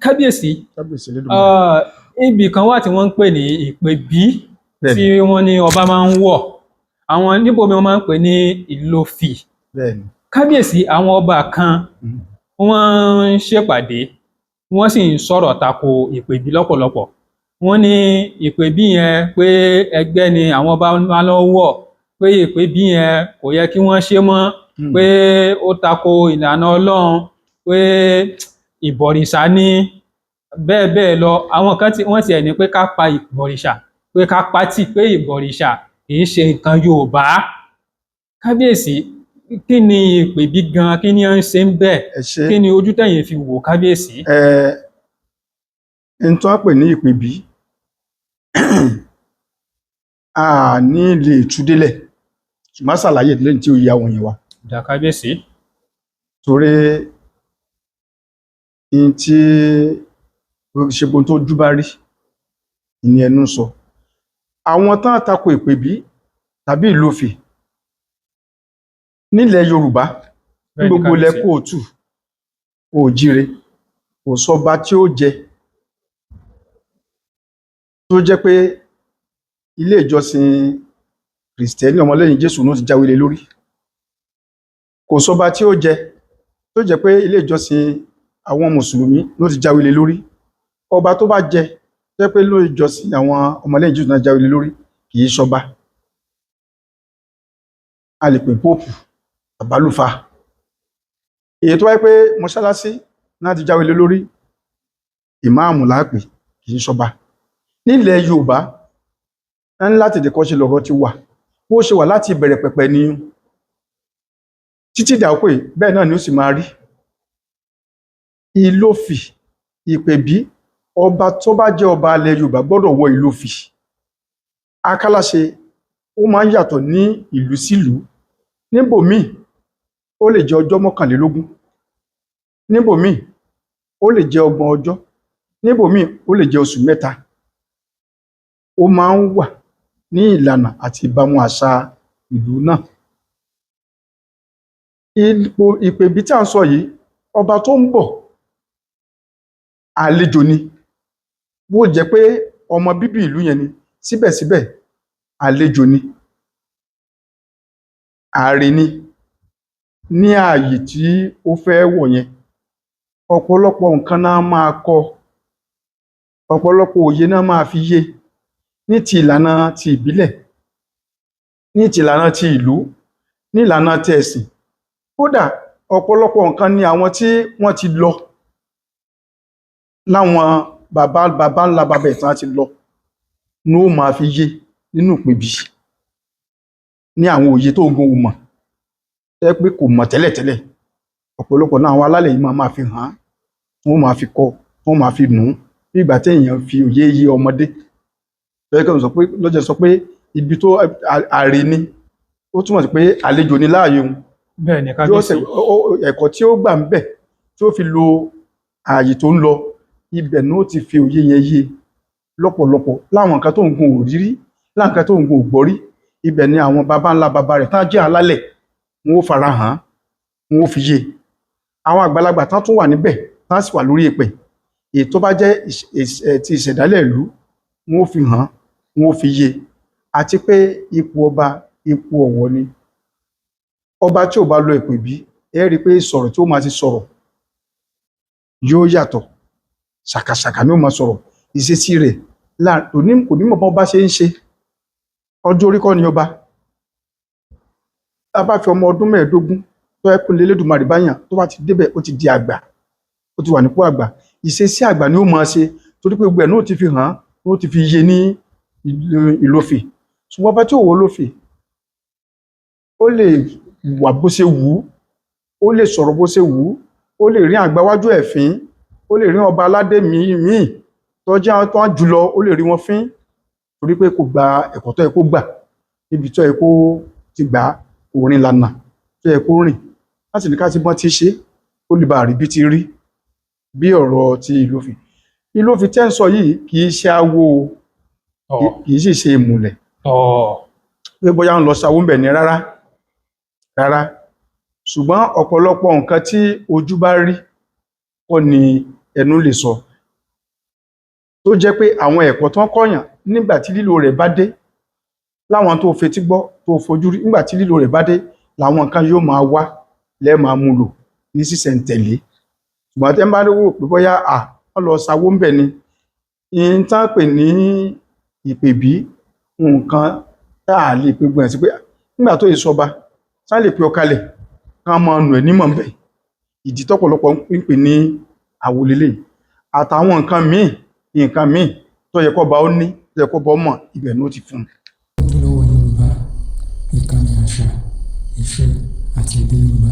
Kábíyèsí. Kábíyèsí Elédùmarè. Ibì kan wà tí wọ́n ń pè ní ìpèbí, Bẹ́ẹ̀ni. tí wọ́n ní ọba máa ń wọ̀. Àwọn níbòmí wọ́n máa ń pè ní ìlòfì. Kábíyèsí, àwọn ọba kan wọ́n ń ṣèpàdé, wọ́n sì ń sọ̀rọ̀ tako ìpèbí lọ́pọ̀lọpọ̀. Wọ́n ní ìpèbí yẹn, pé ẹgbẹ́ ni àwọn ọba máa lọ wọ̀, pé ìpèbí yẹn kò yẹ kí wọ́n ṣe mọ́, pé ó tako ìlànà Ọlọ́run, pé ìbọ̀rìṣà ní, bẹ́ẹ̀ bẹ́ẹ̀ lọ. Àwọn kan tí wọ́n tiẹ̀ ní pé ká pa ìbọ̀rìṣà, pé ká pátì, pé ìbọ̀rìṣà kì í ṣe nǹkan Yorùbá. Kábíyèsí, kí ni ìpèbí gan? Kí ni ó ń ṣe ń bẹ́ẹ̀? Ẹ ṣé. Kí ni ojú tẹ̀yin fi wò, kábíyèsí? Ẹ n tó ń pè ní ìpèbí, a ní lè tú délẹ̀, ṣùgbọ́n ṣàlàyé lẹ́yìn tí ó yé àwọn èèyàn wa. Dà, kábíyèsí. Torí n tí ṣe gbogbo tó jú bá rí ní ẹnu sọ. Àwọn tán tako ìpèbí tàbí ìlòfì nílẹ̀ Yorùbá ní gbogbo ilẹ̀ kóòtù òjíire, kò sọba tí ó jẹ tó jẹ́ pé ilé ìjọsìn Kìrìsìtẹ́nì ọmọlẹ́yìn Jésù ló ti jáwé lé lórí. Kò sọba tí ó jẹ tó jẹ́ pé ilé ìjọsìn àwọn mùsùlùmí ló ti jáwé lé lórí. Ọba tó bá jẹ tó jẹ́ pé ilé ìjọsìn àwọn ọmọlẹ́yìn Jésù náà jáwé lé lórí, kì í ṣọba. A lè pè póòpù àbálùfáà. Èyí tó wáyé pé mọ́ṣáláṣí náà ti jáwé lé lórí, ìmáàmù láàpè, kì í ṣọba. Nílẹ̀ Yorùbá ń láti tètè kọ́ ṣe lọ̀rọ̀ ti wà, bó ṣe wà láti ìbẹ̀rẹ̀ pẹ̀pẹ̀ ni títí dàkókò yìí, bẹ́ẹ̀ náà ni ó sì máa rí. Ìlòfì, ìpèbí, ọba tó bá jẹ́ ọba ilẹ̀ Yorùbá gbọ́dọ̀ wọ ìlòfì. Akálàṣe ó máa ń yàtọ̀ ní ìlú sílùú. Níbòmíì ó lè jẹ́ ọjọ́ 21, níbòmíì ó lè jẹ́ 30 ọjọ́, níbòmíì ó lè jẹ́ oṣù 3. Ó máa ń wà ní ìlànà àti ìbámu àṣà ìlú náà. Ipò ìpèbí tí à ń sọ yìí, ọba tó ń bọ̀ àlejò ni. Bó jẹ́ pé ọmọ bíbí ìlú yẹn ni, síbẹ̀síbẹ̀ àlejò ni, ààrẹ ni ní ààyè tí ó fẹ́ wọ̀ yẹn. Ọ̀pọ̀lọpọ̀ nǹkan náà máa kọ́, ọ̀pọ̀lọpọ̀ òye náà máa fi yé ní ti ìlànà ti ìbílẹ̀, ní ti ìlànà ti ìlú, ní ìlànà ti ẹ̀sìn. Kódà ọ̀pọ̀lọpọ̀ nǹkan ni àwọn tí wọ́n ti lọ láwọn bàbá bàbá ńlá bàbá ìtàn ti lọ ní ó máa fi yé nínú ìpèbí, ní àwọn òye tó ń gun òun mọ̀ tẹ́ pé kò mọ̀ tẹ́lẹ̀tẹ́lẹ̀. Ọ̀pọ̀lọpọ̀ náà àwọn alálẹ̀ yìí máa máa fi hàn án, wọ́n máa fi kọ́, wọ́n máa fi nù ún, bí ìgbà tí èèyàn fi òye yé ọmọdé. Lọ́jọ́ sọ pé ibi tó àrè ni, ó túmọ̀ sí pé àlejò ni láàyè òun. Bẹ́ẹ̀ ni, Yóò kábíyèsí. ṣe ẹ̀kọ́ tí ó gbà ń bẹ̀ tí ó fi lo ààyè tó ń lọ ibẹ̀ ní ó ti fi òye yẹn yé lọ́pọ̀lọpọ̀ láwọn nǹkan tó ń gun òrírí, láwọn nǹkan tó ń gun ògbọ́rí. Ibẹ̀ ni àwọn baba ńlá baba rẹ̀ tán jẹ́ alálẹ̀, wọn ó fara hàn án, wọn ó fi yé. Àwọn àgbàlagbà tán tún wà níbẹ̀, tán sì wà lórí ìpẹ̀, èyí tó bá jẹ́ ti ìṣẹ̀dálẹ̀ ìlú, wọn ó fi hàn án, wọn ó fi yé. Àti pé ipò ọba, ipò ọ̀wọ̀ ni. Ọba tí ò bá lọ ìpèbí, ẹ rí i pé sọ̀rọ̀ tí ó máa ti sọ̀rọ̀ yóò yàtọ̀. Ṣàkàṣàkà ni ó máa sọ̀rọ̀. Ìṣesí rẹ̀ kò ní mọ̀ bá ọba ṣe ń ṣe. Ọjọ́ orí kọ́ ni ọba. Tá a bá fi ọmọ ọdún 15 tó yẹ kó lé Elédùmarè bá yàn, tó bá ti débẹ̀, ó ti di àgbà, ó ti wà nípò àgbà. Ìṣesí àgbà ni ó máa ṣe, torí pé gbogbo ẹ̀ náà ó ti fi hàn án, ó ti fi yé ní ìlòfì. Ṣùgbọ́n ọba tí ò wọ lófì, ó lè wà bó ṣe wù ú, ó lè sọ̀rọ̀ bó ṣe wù ú, ó lè rí àgbà wájú ẹ̀ fín, ó lè rí ọba aládé míì tó jẹ́ tó jùlọ, ó lè rí wọn fín, torí pé kò gba ẹ̀kọ́ tó yẹ kó gbà níbi tó yẹ kó ti gbà á, kò rìn lànà tó yẹ kó rìn láti ní ká ti bọ́n ti ṣe ó lè bá rí bí ti rí. Bí ọ̀rọ̀ ti ìlòfì, ìlòfì tẹ́ ń sọ yìí kì í ṣe awo, kì í sì ṣe ìmùlẹ̀ pé bóyá ń lọ ṣàwó ń bẹ̀ ní, rárá rárá. Ṣùgbọ́n ọ̀pọ̀lọpọ̀ nǹkan tí ojú bá rí kọ́ ni ẹnu lè sọ, tó jẹ́ pé àwọn ẹ̀kọ́ tó ń kọ́yàn nígbà tí lílo rẹ̀ bá dé, láwọn tó fetí gbọ́, tó fojú rí, nígbà tí lílo rẹ̀ bá dé, làwọn nǹkan yóò máa wá lẹ́ẹ̀ máa mú lò ní sísẹ̀ntẹ̀lé. Ṣùgbọ́n tẹ́ ń bá rò pé bóyá à wọ́n lọ sawó ń bẹ̀ ni, ìyẹn tá ń pè ní ìpèbí, nǹkan tá a lè pe gbọ̀n sí pé nígbà tó yìí sọba tá lè pe ọkalẹ̀ ká máa nù ẹ̀ nímọ̀ ń bẹ̀. Ìdí tọ́pọ̀lọpọ̀ ń pè ní àwòlélẹ̀ àtàwọn nǹkan míì, nǹkan míì tó yẹ kó bá ó ní, tó yẹ kó bá ó mọ̀, ibẹ̀ ni ó ti fún un. Ojúlówó Yorùbá, ìkànnì àṣà, ìṣe àti èdè Yorùbá.